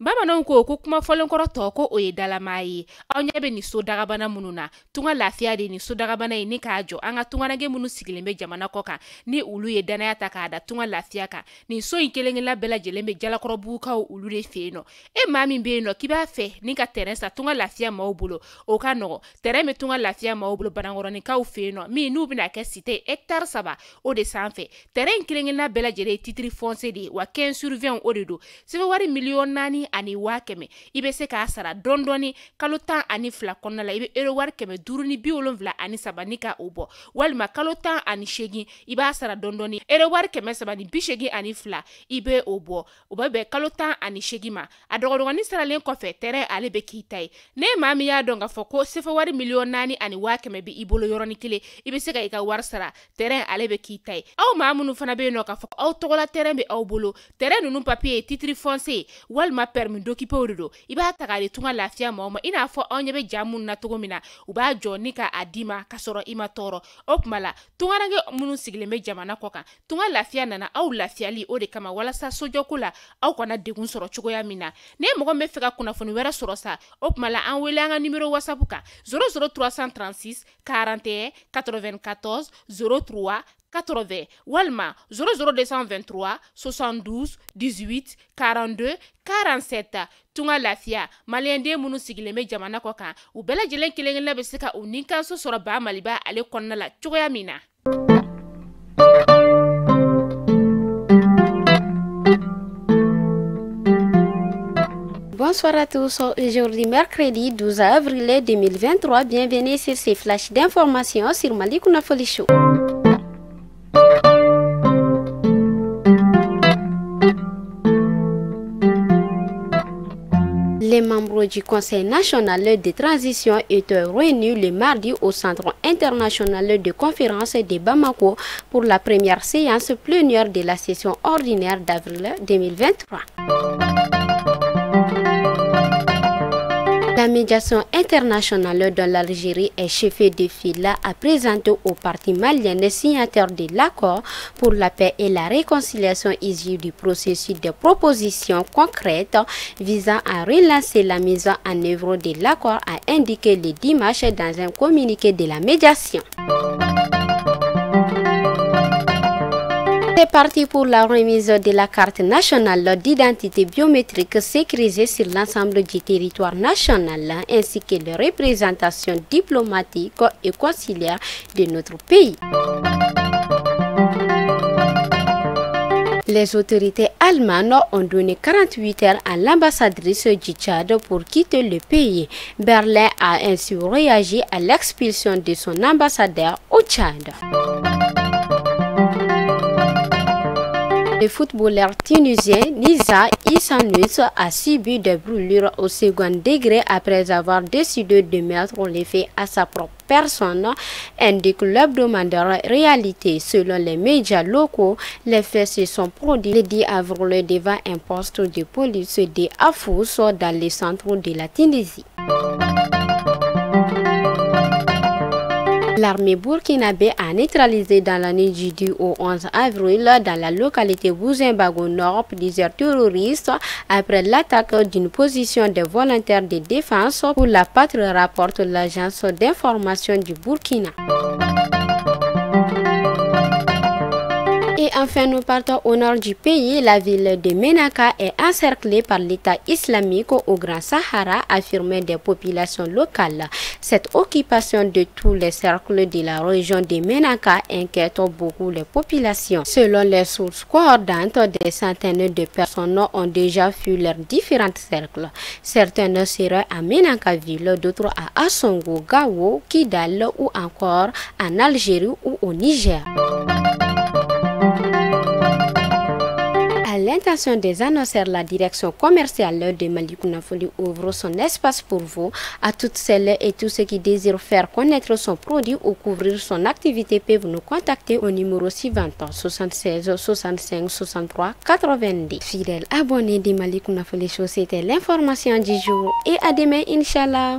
Bamananw ko ko kuma fɔlenkɔrɔ tɔ ko o ye dalamaa ye. Aw ɲɛ bɛ nin so dagabana minnu na, tunga lafiya de nin so dagabana ye ni k'a jɔ an ka tungaranke minnu sigilen bɛ jamana kɔ kan ni olu ye danaya ta k'a da tunga lafiya kan. Nin so in kelen-kelenna bɛɛ lajɛlen bɛ Jalakɔrɔbugukaw olu de fɛ yen nɔ. E maa min bɛ yen nɔ k'i b'a fɛ ni ka terrain san tunga lafiya maaw bolo, o ka nɔgɔ. Terrain bɛ tunga lafiya maaw bolo Banankɔrɔninkaw fɛ yen nɔ, min n'u bɛna kɛ cité hectare 3 o de sanfɛ. Terrain in kelen-kelenna bɛɛ lajɛlen ye titre foncier de ye, wa 15 sur 20 o de don. Sɛbɛn wari 4,100,000 i bɛ se k'a sara dɔɔni dɔɔni kalo 12 kɔnɔna la. I bɛ euro wari 573 ni ka o bɔ, walima kalo 18 i b'a sara dɔɔni dɔɔni euro wari 382 i bɛ o bɔ. O bɛ bɛn kalo 18 ma. A dɔgɔdɔgɔnin saralen kɔfɛ, terrain ale bɛ k'i ta ye. Ne maa min y'a dɔn k'a fɔ ko sefa wari 4,100,000 bɛ i bolo yɔrɔnin kelen, i bɛ se ka i ka wari sara, terrain ale bɛ k'i ta ye. Aw maa minnu fana bɛ yen nɔ k'a fɔ aw tɔgɔla terrain bɛ aw bolo, terrain ninnu papier ye titre foncier walima permis d'occuper de don, i b'a ta k'a di tunga lafiya maaw ma. I n'a fɔ aw ɲɛ bɛ ja minnu na cogo min na, u b'a jɔ ni k'a d'i ma k'a sɔrɔ i ma tɔɔrɔ. O tuma la tungaranke minnu sigilen bɛ jamana kɔ kan, tunga lafiya nana aw lafiyali o de kama, walasa sojɔko la aw kana degun sɔrɔ cogoya min na. Ne mɔgɔ min bɛ fɛ ka kunnafoni wɛrɛ sɔrɔ sa, o tuma la an wele an ka numéro WhatsApp kan 00 336 41 94 03 80 walima 00 223 72 18 42 47. Tunga lafiya maliyɛnden minnu sigilen bɛ jamana kɔ kan, u bɛɛ lajɛlen kelen-kelenna bɛ se ka u nikanso sɔrɔ Ba Maliba ale kɔnɔna la cogoya min na. Bonsoir à tous. Aujourd'hui, mercredi 12 avril 2023, bienvenue sur ces flashs d'informations sur Mali Kunnafoni Show. Les membres du Conseil national de transition étaient réunis le mardi au Centre international de conférences de Bamako pour la première séance plénière de la session ordinaire d'avril 2023. La médiation internationale dans l'Algérie est chefée de file à présenter au parti malien signataire de l'accord pour la paix et la réconciliation issue du processus de propositions concrètes visant à relancer la mise en œuvre de l'accord, a indiqué le dimanche dans un communiqué de la médiation. C'est parti pour la remise de la carte nationale d'identité biométrique sécurisée sur l'ensemble du territoire national ainsi que les représentations diplomatiques et consulaires de notre pays. Les autorités allemandes ont donné 48 heures à l'ambassadrice du Tchad pour quitter le pays. Berlin a ainsi réagi à l'expulsion de son ambassadeur au Tchad. Le footballeur tunisien Nizar Issanous a subi des brûlures au second degré après avoir décidé de mettre l'effet à sa propre personne, indique l'hebdomadaire Réalité. Selon les médias locaux, les faits se sont produits le 10 avril devant un poste de police de Afous dans le centre de la Tunisie. L'armée burkinabé a neutralisé dans la nuit du 10 au 11 avril dans la localité Bouzembago Nord plusieurs terroristes après l'attaque d'une position des volontaires de défense pour la patrie, rapporte l'agence d'information du Burkina. Et enfin, nous partons au nord du pays. La ville de Menaka est encerclée par l'État islamique au Grand Sahara, affirment des populations locales. Cette occupation de tous les cercles de la région de Menaka inquiète beaucoup les populations. Selon les sources coordonnées, des centaines de personnes ont déjà fui leurs différents cercles. Certaines seraient à Menaka-ville, d'autres à Assongo, Gao, Kidal ou encore en Algérie ou au Niger. À l'intention des annonceurs, la direction commerciale de Mali Kunnafoni ouvre son espace pour vous. À toutes celles et tous ceux qui désirent faire connaître son produit ou couvrir son activité peuvent nous contacter au numéro suivant 76 65 63 90. Fidèles abonnés de Mali Kunnafoni Show, c'était l'information du jour et à demain, Inch'Allah.